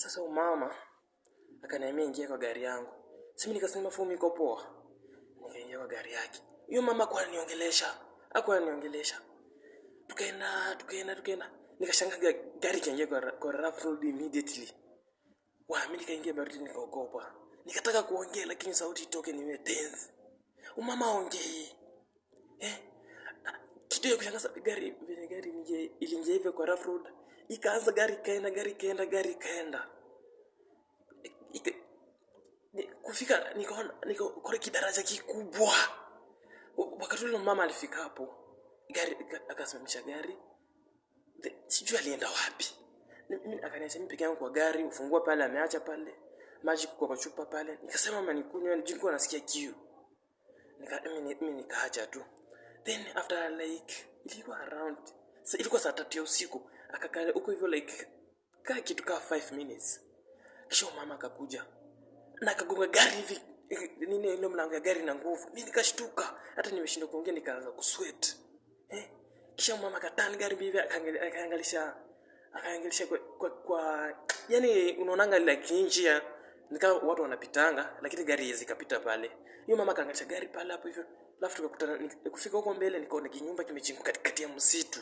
Sasa umama akaniambia ingia kwa gari yangu. Si mimi nikasema fomu iko poa. Nikaingia kwa gari yake. Huyo mama hakuwa ananiongelesha. Hakuwa ananiongelesha. Tukaenda, tukaenda, tukaenda. Nikashangaa gari ikaingia kwa rough road immediately. Wa, mimi nikaingia baridi, nikaogopa. Nikataka kuongea lakini sauti itoke, nime tense. Umama aongei. Eh? Kitu ya kushangaza, gari vile gari iliingia hivyo kwa rough road. Ikaanza gari ikaenda, gari ikaenda, gari ikaenda. Kufika nikaona niko kwa kidaraja kikubwa. Wakati ule mama alifika hapo, gari akasimamisha gari. Sijui alienda wapi. Mimi akaniacha mimi peke yangu kwa gari, ufunguo pale ameacha pale. Maji kwa chupa pale. Nikasema mama nikunywe, nilikuwa nasikia kiu. Mimi nikaacha tu. Then after like ilikuwa around, so ilikuwa saa 3 ya usiku, akakaa huko hivyo like kaa kitu kaa 5 minutes. Kisha mama akakuja na akagonga gari hivi nini ile mlango ya gari na nguvu. Mimi nikashtuka, hata nimeshindwa kuongea, nikaanza kusweat. Eh? Kisha mama akaturn gari hivi, akaangalisha kwa yani unaonanga like njia ni kama watu wanapitanga lakini gari haiwezi kapita pale. Hiyo mama akaangalisha gari pale hapo hivyo. Alafu tukakutana, kufika huko mbele nikaona kinyumba kimejengwa katikati ya msitu.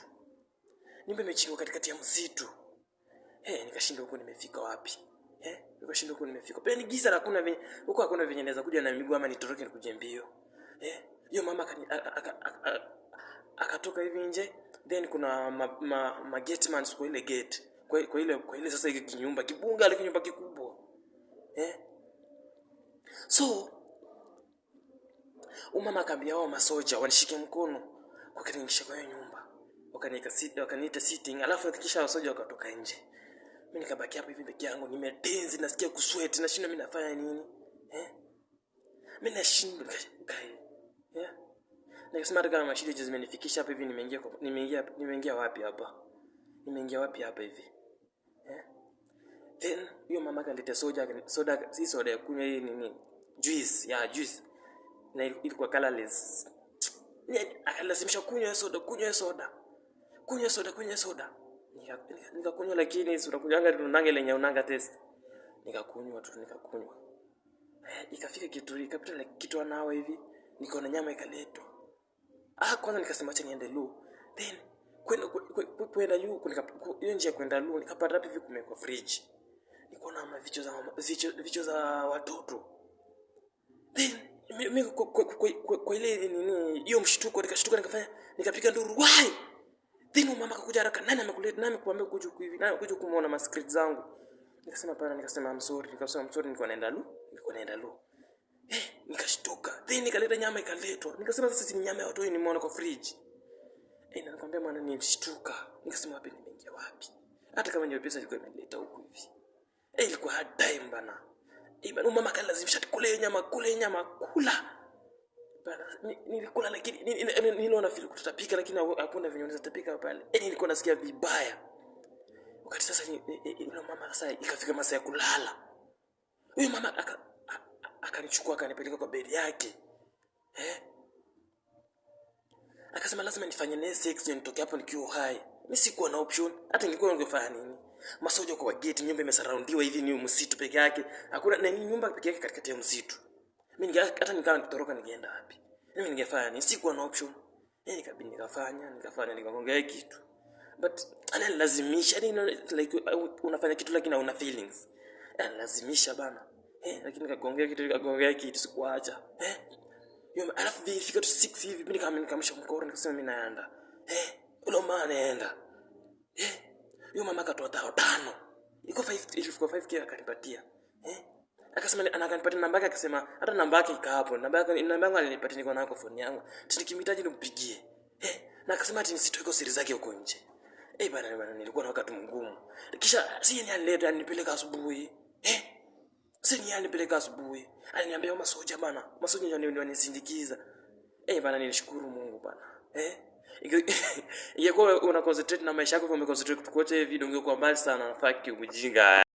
Nyumba imejengwa katikati ya msitu. Eh, nikashindwa huko nimefika wapi? Eh, nikashindwa huko nimefika. Pia ni giza na hakuna venye huko, hakuna venye naweza kuja na miguu ama nitoroke nikuje mbio. Eh, hiyo mama akatoka hivi nje, then kuna ma gate man kwa ile gate. Kwa ile sasa ile kinyumba kibunga, ile kinyumba kikubwa. Eh? So umama akaambia wao masoja wanishike mkono, wakaniingisha kwa hiyo nyumba, wakaniita sitting, alafu kisha wasoja wakatoka nje. Mimi nikabaki hapo hivi peke yangu, nimetense, nasikia kusweat, nashindwa mimi nafanya nini, eh? Mimi nashindwa kai, yeah? Nikasema hata kama mashida zimenifikisha hapa hivi, nimeingia wapi hapa? Nimeingia wapi hapa hivi? Eh? Then huyo mama akaniletea soda, soda si soda ya kunywa, hii nini? Juice, yeah, juice. Na ilikuwa colorless. Akalazimisha kunywa soda, kunywa soda. Kunywa soda, kunywa soda. Nikakunywa lakini si unakunywanga tunange lenye unanga taste. Nikakunywa tu, nikakunywa. Ikafika kitu, ikapita like kitu anawa hivi, nikaona nyama ikaletwa. Ah, kwanza nikasema acha niende loo. Then kwenda juu, hiyo njia kwenda loo, nikapata hapo hivi kumewekwa fridge. Nikaona mavicho za mama, vicho za watoto. Then mimi kwa ile nini hiyo mshtuko, nikashtuka, nikafanya nikapiga nduru, "Why?" Then mama akakuja haraka, "Nani amekuleta? Nani amekuambia kuja huku hivi? Nani amekuja kumuona ma secret zangu?" Nikasema hapana, nikasema I'm sorry, nikasema I'm sorry, nilikuwa naenda loo, nilikuwa naenda loo. Eh, nikashtuka. Then nikaleta nyama ikaletwa. Nikasema sasa si nyama ya watu hii nimeona kwa fridge. Eh, na nikamwambia mwana nilishtuka. Nikasema wapi nimeingia wapi? Hata kama ni pesa ilikuwa imeleta huku hivi. Eh, ilikuwa hard time bana. Eh, bana mama kalazimisha kule nyama, kule nyama, kula. Bana, nilikula lakini niliona feel kutapika lakini hakuna venye unaweza tapika pale. Eh, nilikuwa nasikia vibaya. Wakati sasa yule mama sasa ikafika masaa ya kulala. Huyu mama akanichukua akanipeleka kwa bedi yake. Eh? Akasema lazima nifanye naye sex ndio nitoke hapo nikiwa hai. Mimi sikuwa na option. Hata ningekuwa ningefanya nini? Masoja kwa gate, nyumba imesurroundiwa hivi, ni msitu peke yake. Hakuna na ni nyumba peke yake katikati ya msitu. Mimi hata nikawa nikitoroka ningeenda wapi? Mimi ningefanya nini? Sikuwa na option. Mimi nikabidi nikafanya nikaongea kitu. But ananilazimisha, yani like unafanya kitu lakini hauna feelings. Analazimisha bana. Eh, lakini nikagongea kitu sikuacha. Eh? Yo, alafu vilifika tu 6 hivi mimi kama nikamsha mkoro, nikasema mimi naenda. Eh, ule mama anaenda. Eh, huyo mama akatoa 5,000. Iko 5, ilifika 5K akanipatia. Eh? Akasema akanipatia namba yake, akasema hata namba yake ika hapo. Namba yangu alinipatia, niko nayo kwa phone yangu. Ati nikimhitaji nimpigie. Eh, na akasema ati nisitoe siri zake huko nje. Eh, bana bana, nilikuwa na wakati mgumu. Kisha si yeye alileta alinipeleka asubuhi. Eh? Si yeye alinipeleka asubuhi. Aliniambia masoja bana. Masoja ndio wanisindikiza. Eh, bana, nilishukuru Mungu bana. Eh? Ingekuwa una concentrate na maisha yako, umeconcentrate kutukocha hivi video, ungekuwa mbali sana na fuck you mjinga.